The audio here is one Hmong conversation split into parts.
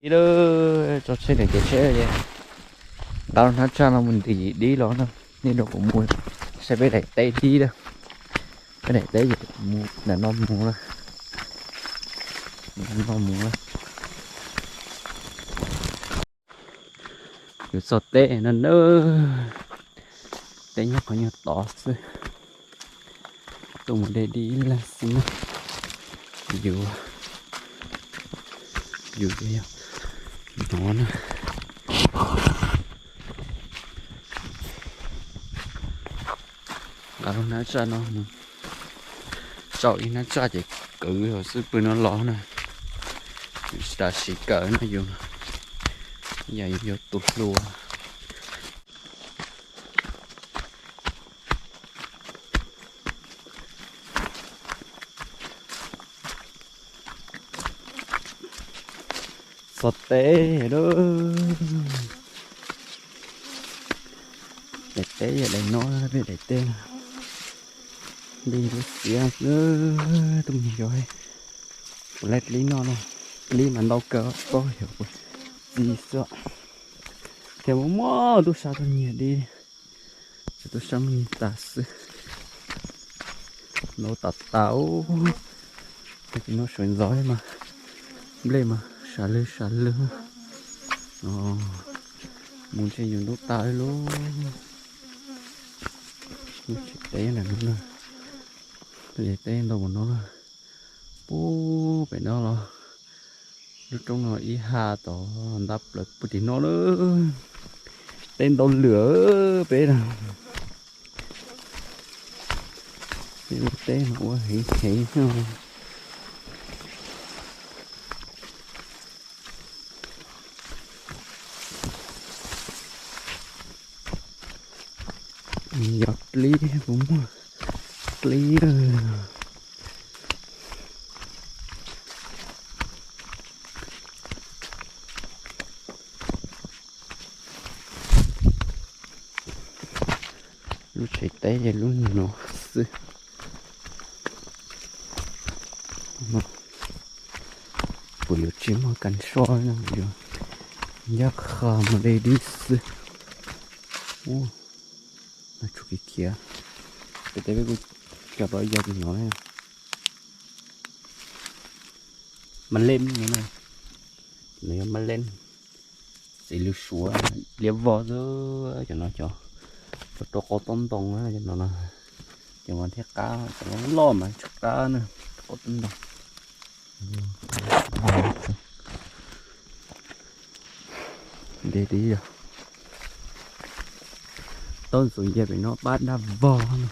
Dib lawm, tso tsheb niam ces tsheb ces nqa lub hnab tsaj no mus ntim dib los na. Nej nrog kuv mus saib peb daim teb dib na. Peb daim teb ces mus nram no mus na. Mus nram no mus na. Yuav txog teb no na. Teb nyob qhov nyuag tod xwb. Tuaj mus de dib ib leeg xwb na. Yus, yus yog no na. Nqa lub hnab tsaj no mus tsau ib hnab tsaj ces kwv hauv xwb pw no los na. Tam sim kawm no yus yam yus yog tus hluas. Txog teb lawm. Daim teb yog daim no, peb daim teb. Dib ntsuab xiav xwb, tuaj mus yos. Kuv laij dib noj no, dib mas ntau kawg, txob yog kuv txiv xwb. Thiab muaj muaj tub sab tuaj nyiag dib, tub sab muaj nyiag tas xwb. Ntau tas tas. Tag kis no sawv ntxov thiab mas nplej mas sawv lwg sawv lwg. Mus ntshe yus ntub tas lub, lub tsev teb ntawm no na. Lub tsev teb ntau mus no na. Pub pem no los lub roob no ib ha tod ntab plaws pug tim no lawm. Teb ntau lawm peb na. Peb ua teb mas ua heev heev. Yog dib, kuv muaj dib lawm. Lub tsev teb ces lub no xwb. Kuv yuav tsis muaj kas soj no, yuav ncaj qha mus de dib xwb. Ub, no tshuav kev khiav. Peb teb peb kuj cog tau ib yam li no na. Mas lej no na, no yog mas lej, txiv lws suav liab vog xwb. Cov no cov, cov rau qaub toj ntoo na, cov no no, cov mas thiaj qab, cov loj loj mas tsis qab na, qaub toj ntoo. De dib yog, toj ntxuav ya pem no pab daj vog no.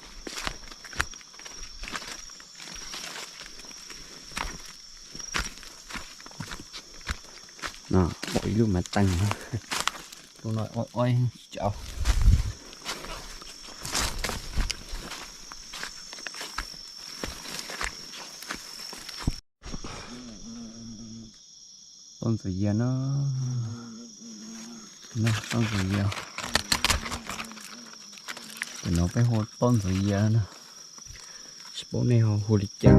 No, pom ib lub mas teeg, lub no ua ua tsis tau. Toj ntxuav ya no, toj ntxuav ya. Cov no peb hu toj ntxuav ya na, tsis paub nej ho hu li cas.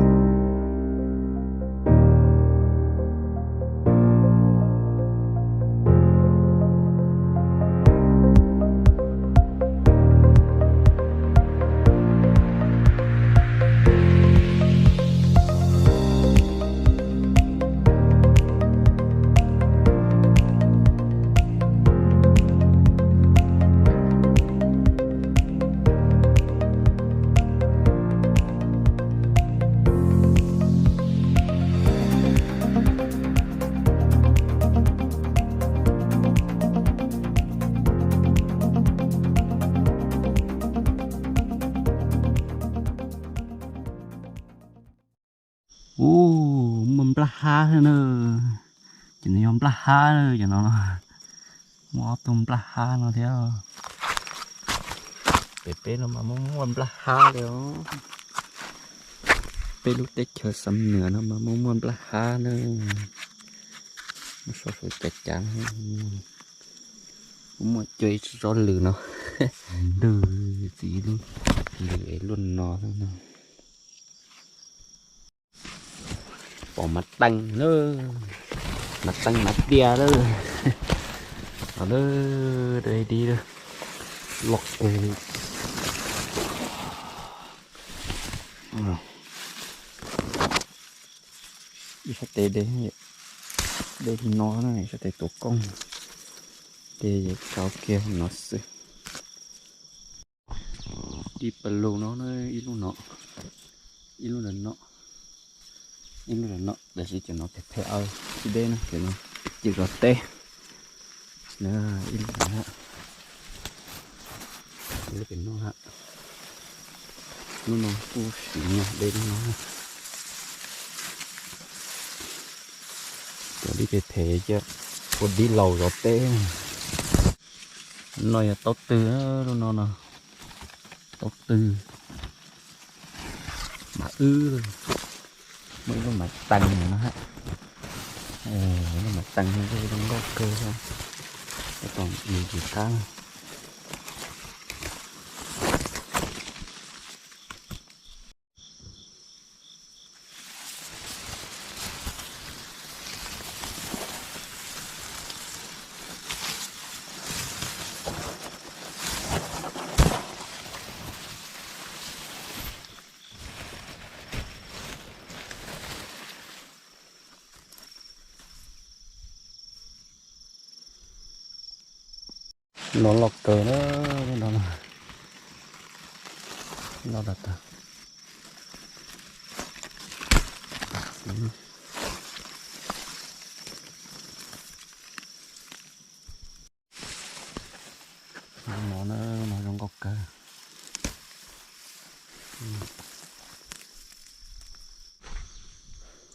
Ub, muaj nplaj hab thiab na. Ces nws yog nplaj hab na, ces no muaj ob tug nplaj hab no thiab. Pem peb no mas muaj muaj nplaj hab li os. Peb lub teb chaws Xam Nuas no mas muaj muaj nplaj hab na. Muaj sov sav cav cav, muaj cua ib tsob lws no. Lwg txiv lub lws es luaj no. Pom mas teeg lawm. Mas teeb mas tiaj lawm. Los lawm, dib dib lawm. Loj kawg. Ib sab tes deb, deb li no na, ib sab tes tus koob, ces yuav tso kiag no xwb. Dib pas lug no, ib lub no, ib lub ntawm no, ib lub ntawm no, tab sis cov no phem phem, tsis deb na, cov no cim zov teb. Ib lub ntawm no, ib lub pem no, lub no kuj siv nyuag deb li no. Cov dib phem phem cia ua dib laus zov teb. No yog taub twg, lub no no, taub twg, mas wb muaj ib lub mas tees no na. Lub mas tees no zoo nkauj kawg, tab tom ntsis qab. No loj kawg na, no loj tag. No, no zoo nkauj kawg.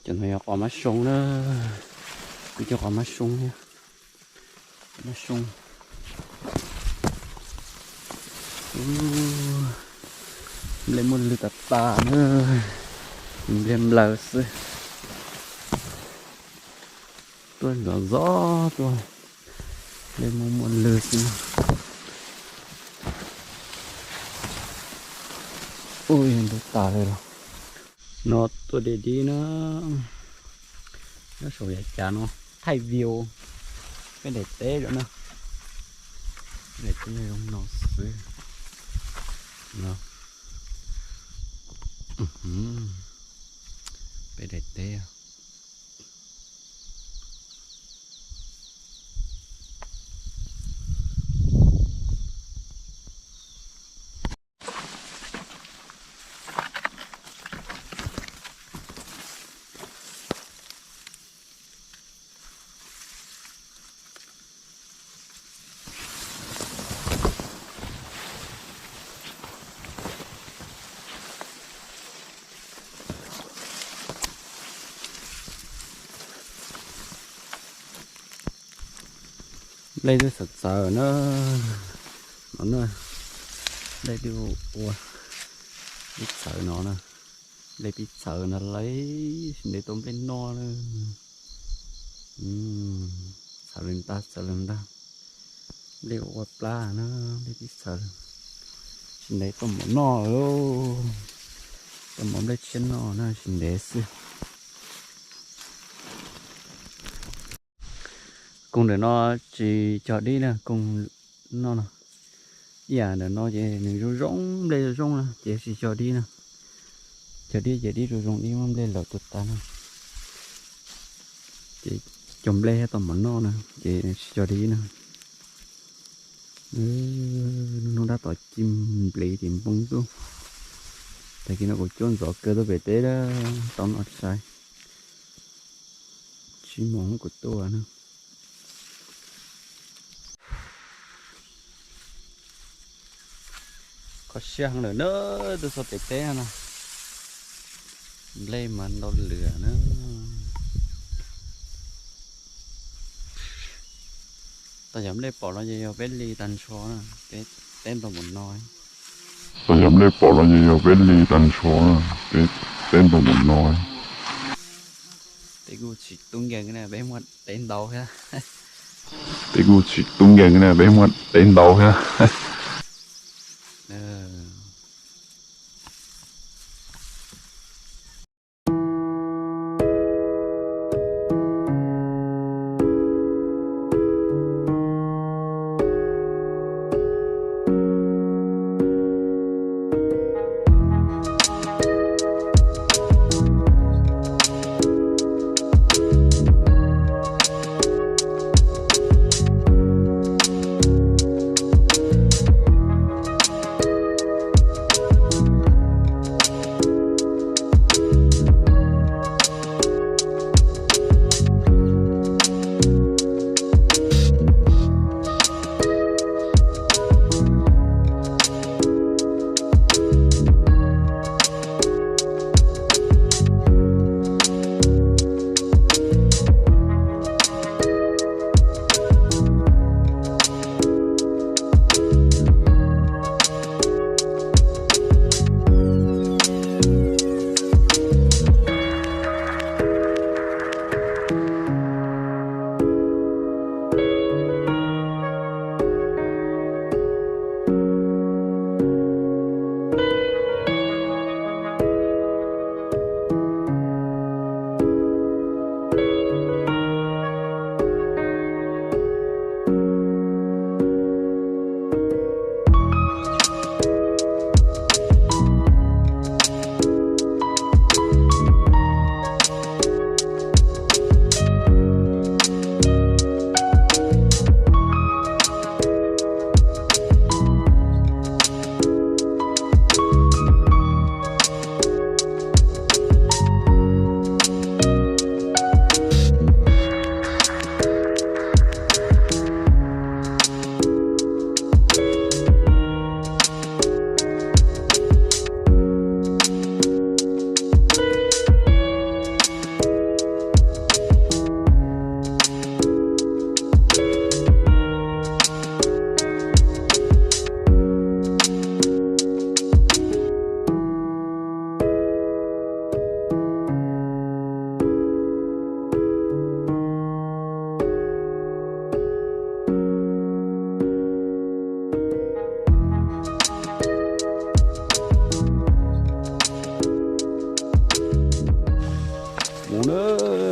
Cov no yog qos mab soo na, kuv cov qos mab soo thiab. Mab soo. Nplej muaj lwg tas tas na, nplej nplawg xwb. Tuaj zov zov tuaj, nplej muaj muaj lwg xwb. Ub, yog ntub tas li los. No tuaj de dib na, nyob saum yav cav no thaij view peb daim teb lawm na. Peb daim teb zoo no xwb no. Peb daim teb. Nplej twb txawv txawv na, no na, nplej twb ua pib txawv no na, nplej pib txawv no lawm, tsis ntev tau nplej noj na. Txawv li ntag, txawv li ntag. Nplej ua plab na, nplej pib txawv, tsis ntev tau mov noj lawm, tau mov nplej tshiab noj na, tsis ntev xwb. Koog ntawm no tsis cog dib na, koog no no. Ib yam ntawm no ces nws zoo zoo, nplej zoo zoo na ces tsis cog dib na. Cog dib ces dib zoo zoo, dib muab nplej lawm tuag tas na. Ces cog nplej thiaj tau mov noj na ces tsis cog dib na. Hnub no tab tom ci nplis tim npoo xwb. Tag kis no kuv cuab ntxov kawg tuaj pem teb, tau noj tshais. Tsib moos kuv tuaj na. Kho siab heev lawm na, tuaj txog pem teb no na. Nplej mas ntau lawm na. Tau yog nplej pom los ces yog peb li tag nrho na, peb teb ntau npaum no. Tau yog nplej pom los ces yog peb li tag nrho na, peb teb ntau npaum no. Peb kuj tsis tub nkeeg na, peb muaj teb ntau thiab. Peb kuj tsis tub nkeeg na, peb muaj teb ntau thiab.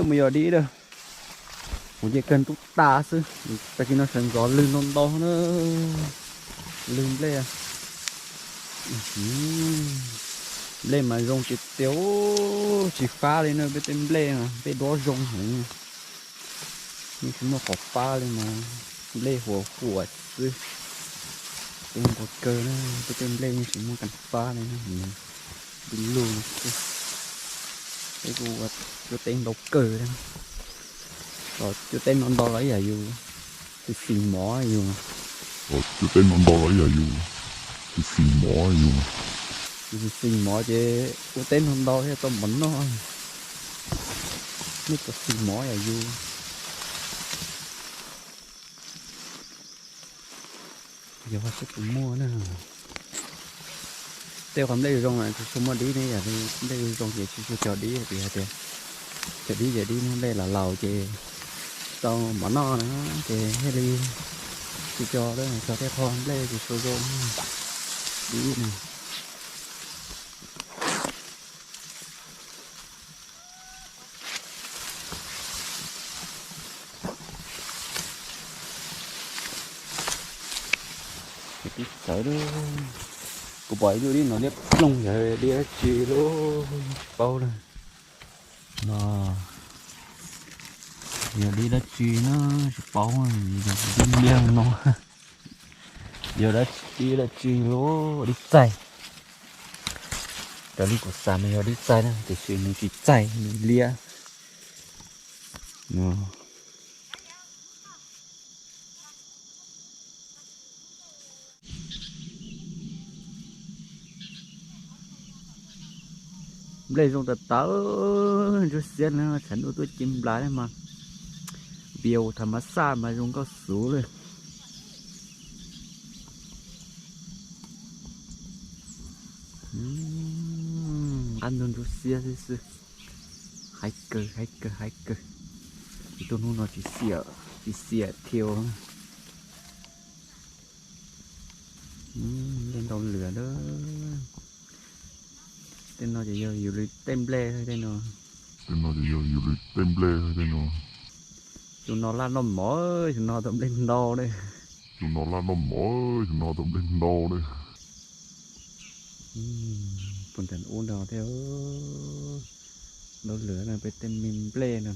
Mus yog dib lawm, kuv ces kawg ntub tas xwb. Tag kis no sawv ntxov lwg ntau ntau na, lwg nplej. Nplej mas zoo tiag tiag, tsis fab li na, peb tej nplej mas peb duab zoo heev, yeej tsis muaj qhov fab li mas. Nplej huam huam xwb, tej npua kawg na, peb tej nplej yeej tsis muaj kas fab li na. Nplej lug no xwb, peb kuj ua cuab teb ntau kawg li. Los cuab teb no ntau los ib yam yus xis xis mov yus, cuab teb no ntau los ib yam yus xis xis mov yus, yus xis xis mov ces ua teb no ntau thiaj tau mov noj, nej txawm xis mov yam yus. Yog seb puas muaj na. Tej qhov nplej zoo tsis tshua muaj dib ne, yog li nplej zoo ces tsis tshua cog dib, vim hais tias cog dib ces dib nplej los laus ces tau mov noj na, ces thiaj li tsis cog, cog tej qhov nplej tsis tshua zoo dib na. Tib txawv, kuv pom ib lub dib no liab ploog, yog dib dab tsi lub tsis paub lawm. No yog dib dab tsi na, tsis paub, yog dib liab no, yog dib dab tsi lub, dib txaij. Raws li kuv xav mas yog dib txaij na, tiam sis nws tsis txaij, nws liab. Nplej zoo tas tas, ntsuab xiab na, tshav ntuj tuaj ci nplas li mas, view tham mas xaj mas zoo nkauj xwb li. Qab ntug ntsuab xiab xwb xwb. Hais kawg, hais kawg, hais kawg. Tus hnub no tsis xiam, tsis xiam thiab. Nplej ntau lawm. Tej no ces yog yus li tej nplej tej no. Tej no ces yog yus li tej nplej tej no. Tus no laj noj mov, tus no tau nplej ntau li. Tus no laj noj mov, tus no tau nplej ntau li. Puag ntawm ub no thiab. Ntau lawm no peb tej me nplej no.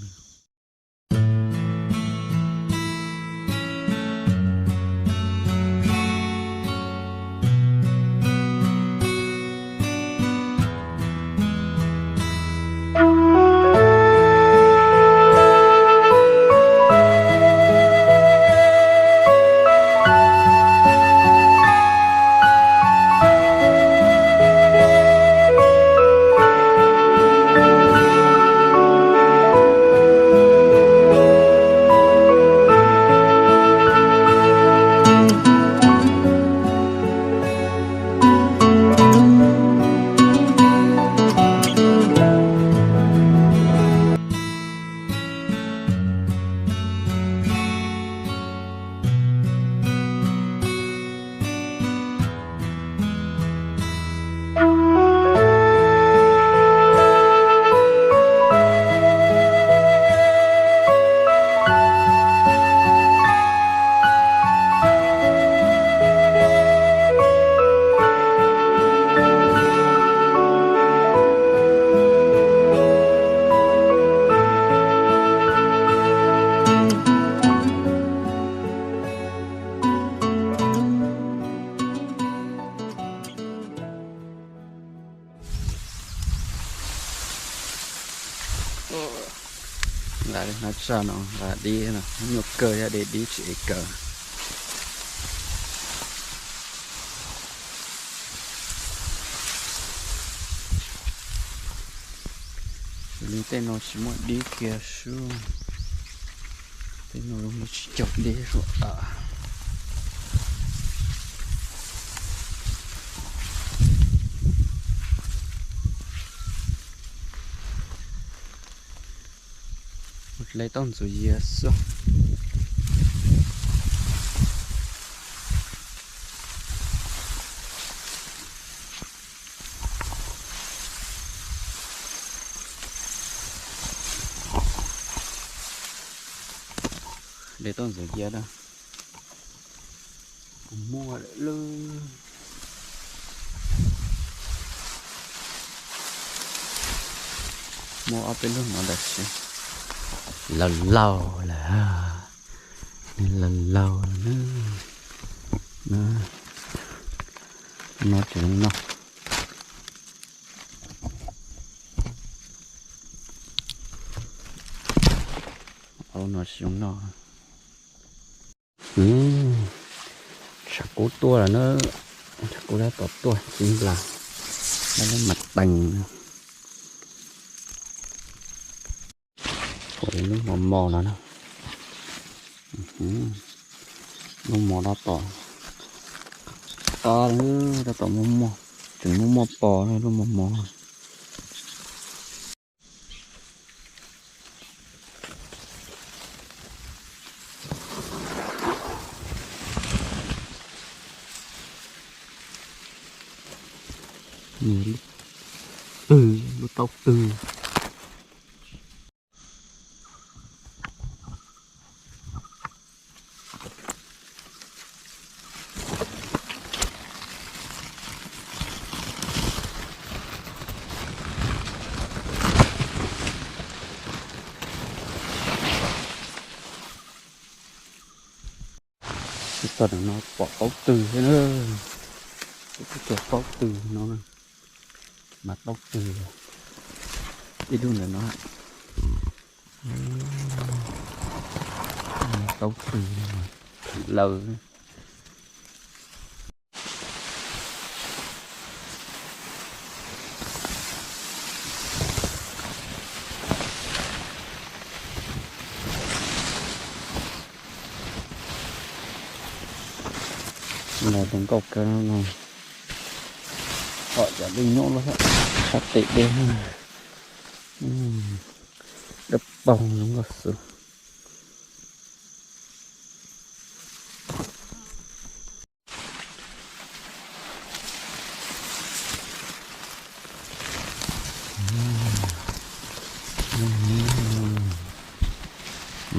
Nqa li hnab tsaj no nqa dib no, nyuaj kawg thiab, de dib tsis ev kawg. Li tej no tsis muaj dib kiag sub. Tej no tsis cog dib sub. Hle tau ntxuav yias xwb. De taub ntxuav yia na. Kuv muaj lawm. Muaj ob peb lub no tab sis laus laus lawm. Nws laus laus lawm na. No tseem noj. Au, no tsis zoo noj. Tshav kub tuaj lawm na. Tshav kub tab tom tuaj txiv nplas, lub mas tees. Lub mos mos no na. Lub mos tab tom, tab tom muaj muaj, tseem muaj muaj pos lub mos mos. Twg, lub taub twg. Txog ntawm no pom taub twg thiab na. Kuv twb tso taub twg no, mas taub twg, ib lub ntawm no. Taub twg lawm. Los zoo nkauj kawg no. Pom cov dej nyob lawm, sab tes dej. Dawb paug zoo nkauj xwb.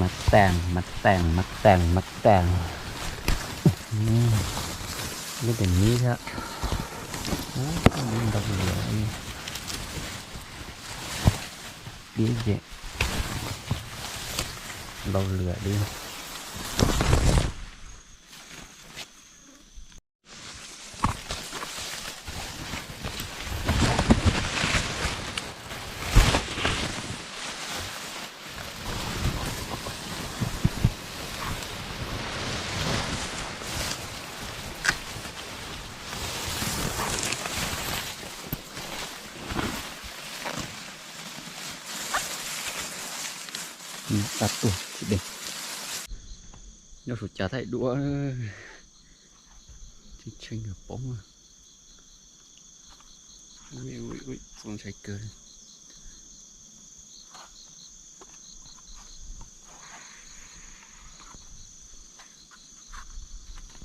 Mas tees, mas tees, mas tees, mas tees. Lub tes mib thiab. Ntau lawm, dib ces ntau lawm li. Dab tuag tsis de. Nyob saum cas thaij duab, tshee tshee poob. Txaus ntshai kawg.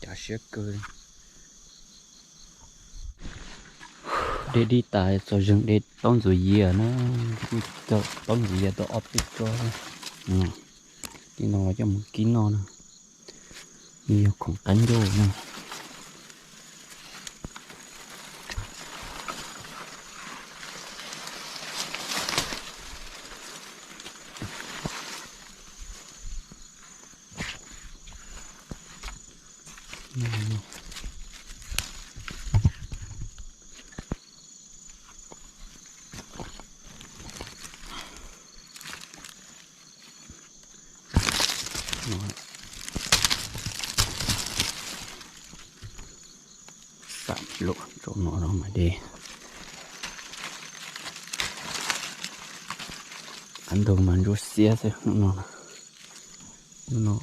Cav siab kawg. De dib tas txog zeeg de taub ntxuav yias na. Taub ntxuav yias tau ob peb tsob. Tib no coj mus kib noj na. Nws yog khoom qab ncauj na. Xam lum rau no no mas de. Qab ntug mas ntsuab xiab xwb no. Hnub no,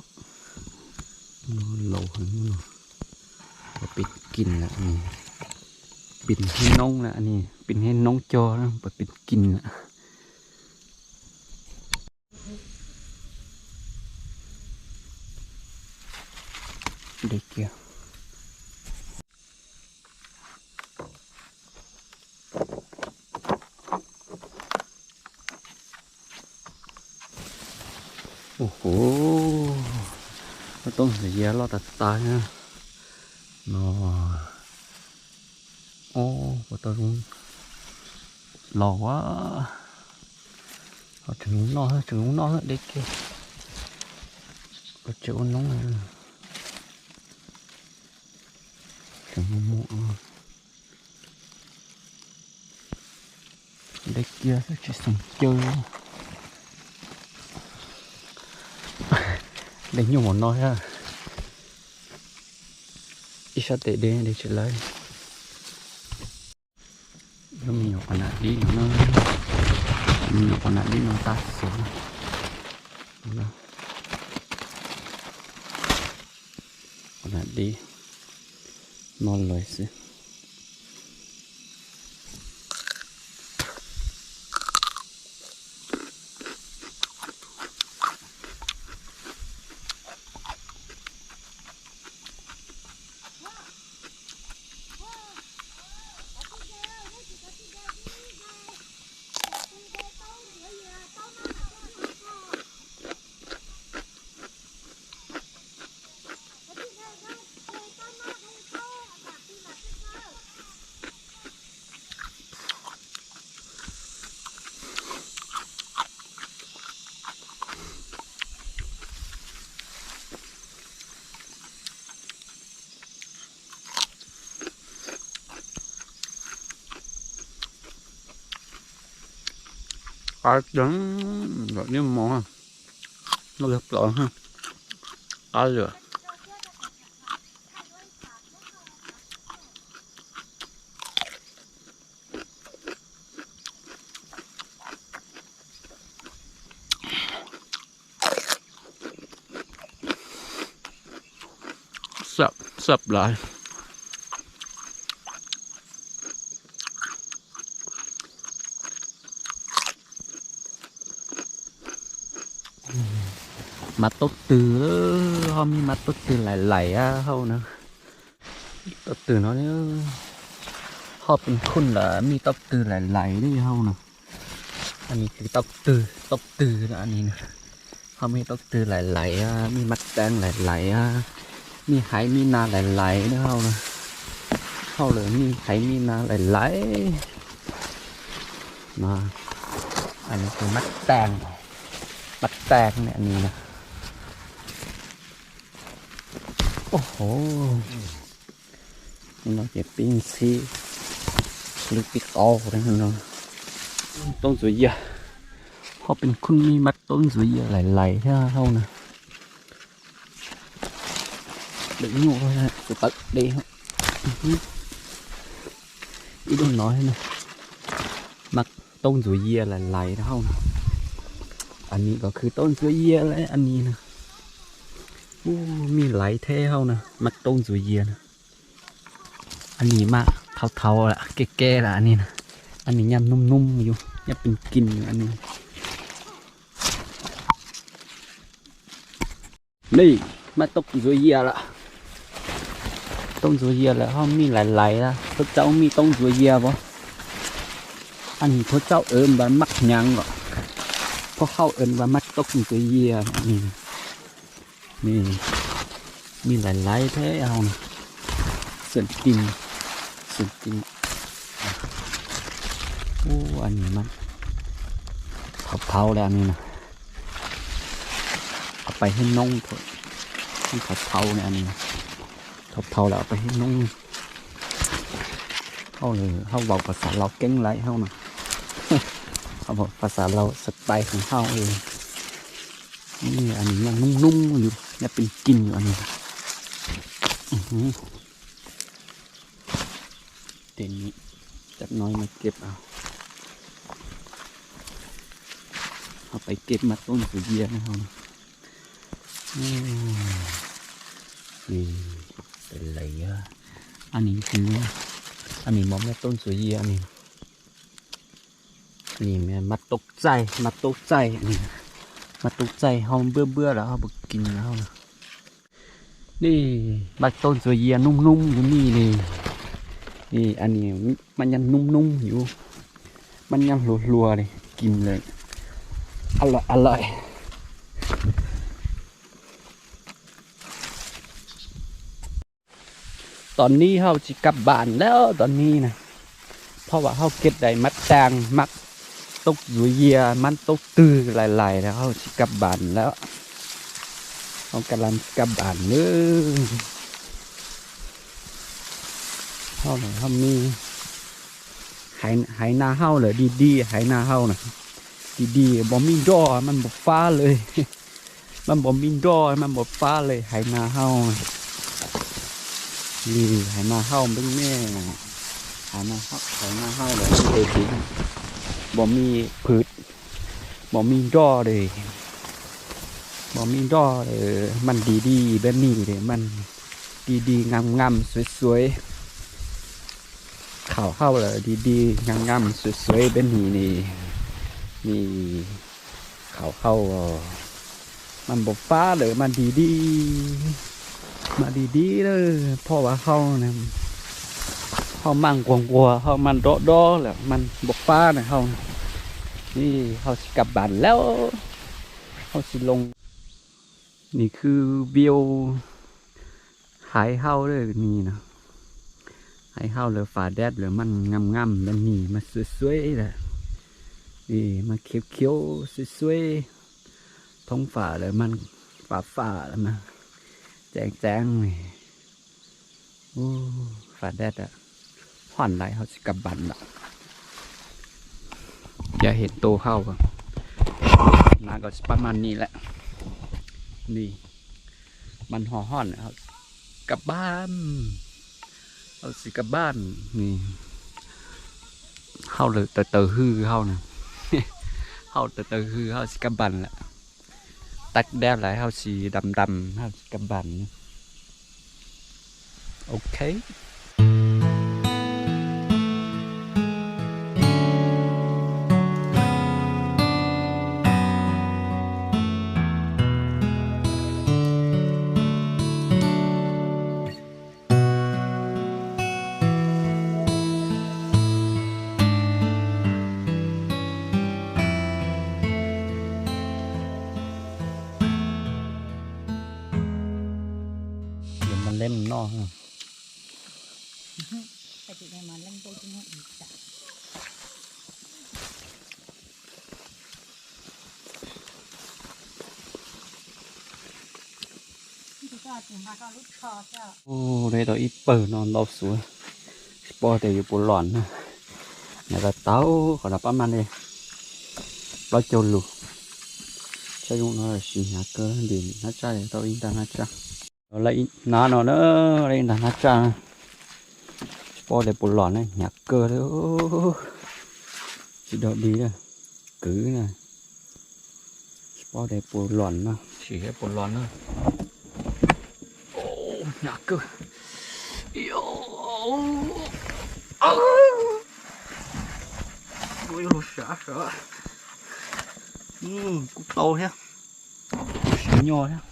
hnub no laus heev hnub no. Pis kis lawm ne, pis hib noob lawm ne, pis hib noob cog na, pis kis lawm. De kiag. Ua hu, Tooj ntxuav yias loj tas tas na. No, ob, puas tau zoo los a. Ho tseem zoo noj, tseem zoo noj deb kiag. Tseem ua noob, tseem muaj muaj. Deb kiag xwb tsis xeem caw. Dej nyuj hauv no thiab. Ib sab tes deb deb tsis lawv. Lub me nyuam qos nam dib no, me nyuam qos nam dib no tab xov. Qos nam dib no lawm xwb. Qab, lub niag mov no yog plaws, qab lawm. Xab lawm. Mab taub tw, ho mij mab taub tw lais lais hauv na. Taub tw no, ho pes khun lawm mij taub tw lais lais li hauv na. Ann kws taub tw, taub tw, ann, ho mij taub tw lais lais, mij mab teeb lais lais, mij haiv mij nas lais lais na hauv na. Hauv lawm mij haiv mij nas lais lais. Ann kws mab teeb, mab teeb ne ann na. Os, no ces pib ntxhib lub pib qaub no. Taub ntxuav yias, ho pes khun mij mab taub ntxuav yias lais lais thiab hauv na. Dawm nyuj tawv deb. Ib lub no, mab taub ntxuav yias lais lais hauv na. Ann kod khw taub ntxuav yias lawm ann na. Ub, mij lais thiab hauv na, mab taub ntxuav yias na. Ann mas thaum thaum lawm, kev kev lawm ann na. Ann nyaj nub nub yus, nyaj pes kis yus ann. Nej, mab taub ntxuav yias lawm. Taub ntxuav yias lawm ho mij lais lais, puas tau mij taub ntxuav yias as? Ann puas tau ua npas mab hnyav os? Puas tau ua npas mab taub ntxuav yias? Mij lais lais thiab hauv na. Xeem tis, xeem tis. Ub, ann mas thaum thaum lawm ann na. Au pais hib noob, thaum thaum lawm, thaum thaum lawm au pais hib noob. Hauj lwm hauj vaus pas xav laus keeb lais hauj na. Hauj vaus pas xav laus sab tais khoom hauj. Ann nyaj noob noob yus, nyaj pes kis yus ann. Tes ni, cov no mas kev, ho pais kev mab taub ntxuav yias na hauj. Lais lais, ann, ann mos mab taub ntxuav yias ann. Ann mab taub txaij, mab taub txaij, mab taub txaij ho npwb npwb lawm ho puas kis na hauj na. Nej, mab taub ntxuav yias noob noob yus nej ne. Ann mab nyaj noob noob yus, mab nyaj hluas hluas li, kis lawm. A lawm a lawm. Tom nib hauv tsis kab npas lawm tom nib na, phauj vam hauv kiv dais mab taag mab tub zuav yias mab tub twg lais lais hauv tsis kab npas lawm. Hauv ka la tsis kab npas lawm. Hauv, hauv me haiv na hauv lawm di di, haiv na hauv na di di, npaum me nroj maj npaum fab lawm. Maj npaum me nroj maj npaum fab lawm haiv na hauv. Haiv na hauv npeb me, haiv na hauv lawm di di, npaum me phwm, npaum me nroj li, npaum me nroj, maj di di peb mi li maj di di ngam ngam xuav xuav. Khaum hauj lawm di di ngam ngam xuav xuav peb mi li, li khaum hauj maj npaum fab lawm maj di di, maj di di lawm phauj vam hauj na. Hauj maj nquag nquag hauj maj dob dob lawm maj npaum fab na hauj. Hauj tsis kab npas lawm, hauj tsis loo. Nws khw view haiv hauj lawm ni no. Haiv hauj lawm fam dab lawm maj ngam ngam lawm ni maj xuav xuav lawm. Maj khiav khiav xuav xuav. Thoob fam lawm maj fam fam lawm maj tseeb tseeb li. Fam dab, hoj lawm hauj tsis kab npas lawm. Yog hem tu hauj, na koj tsis pab maj ni lawm. Ni, maj ho hoj kab npas, hauj tsis kab npas ni. Hauj lawm taws taws hwj hauj na. Hauj taws taws hwj hauj tsis kab npas lawm. Tag dab lawm hauj tsis dam dam hauj tsis kab npas. Ok. Mas leej noj. Ub, de tau ib pawg no ntau xwb, tsis paub tias yuav puas los na. Nws tau tau qhov no pab maj li plaub caug lus. Tsab zoo no sis hnyav kawg li, hnab tsaj tau ib nta hnab tsaj. Lawv ib hnab no na, lawv ib nta hnab tsaj na. Tsis paub tias puas los na, hnyav kawg li. Tsis dog dig na, kwv na. Tsis paub tias puas los na, sim saib puas los na. Hnyav kawg. Yuav luag sav sav. Kuj tau thiab. Siv nyog thiab.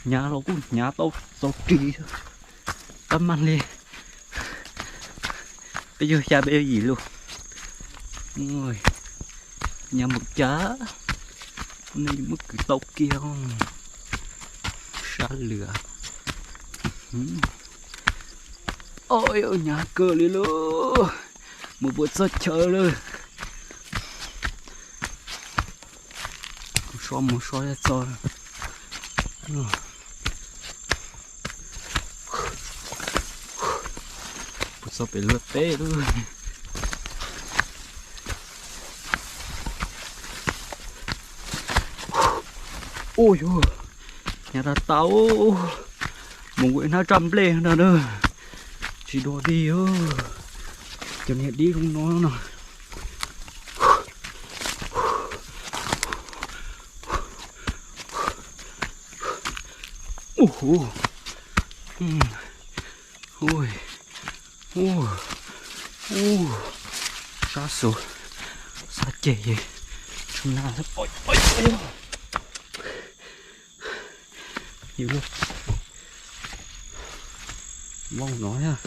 Hnyav los kuj hnyav tau txaus ris. Pab maj li. Peb caug xya peb caug yim lus. Hnyav npaum cas, nej muab kwv tau kiag. Sab lwm. Hnyav kawg li lauj. Mus puas txog chaw lawm. Mus so mus so txog. Puas txog pem luag teb lawm. Ua yog, hnyav tas tas. Mus ua ib hnab tsaj nplej no na. Tsis dog dig. Cov niag dib zoo no no. Ua, ua, ua, sab xus, sab ceg, tsum na. Yus lub voj no thiab.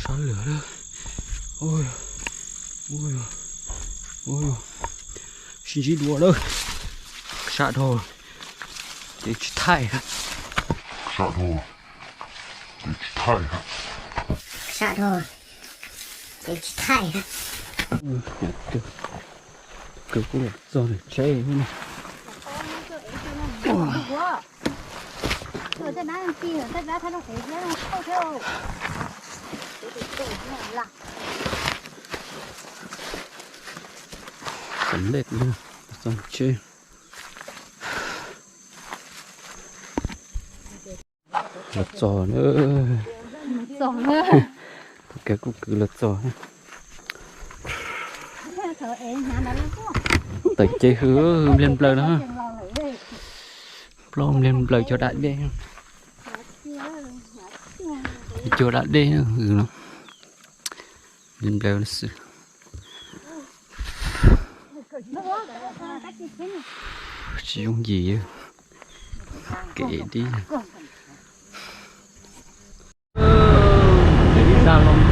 Sab lwm lawm. Sib ntsib dua lawm. Sab dhau ces tsis thaij. Sab dhau Sab dhau, ces tsis thaij. Kwv kuj los txog lawm tsheb. Xam lej txog tsheb. Los txog na. Tus kwv kuj kwv los txog. Tawm cev hwj, npliag nplaws no. Plaub npliag nplaws cog dam dej. Cog dam dej no, npliag nplaws xwb. Tsis yooj yim, kev dib. Ib tag loo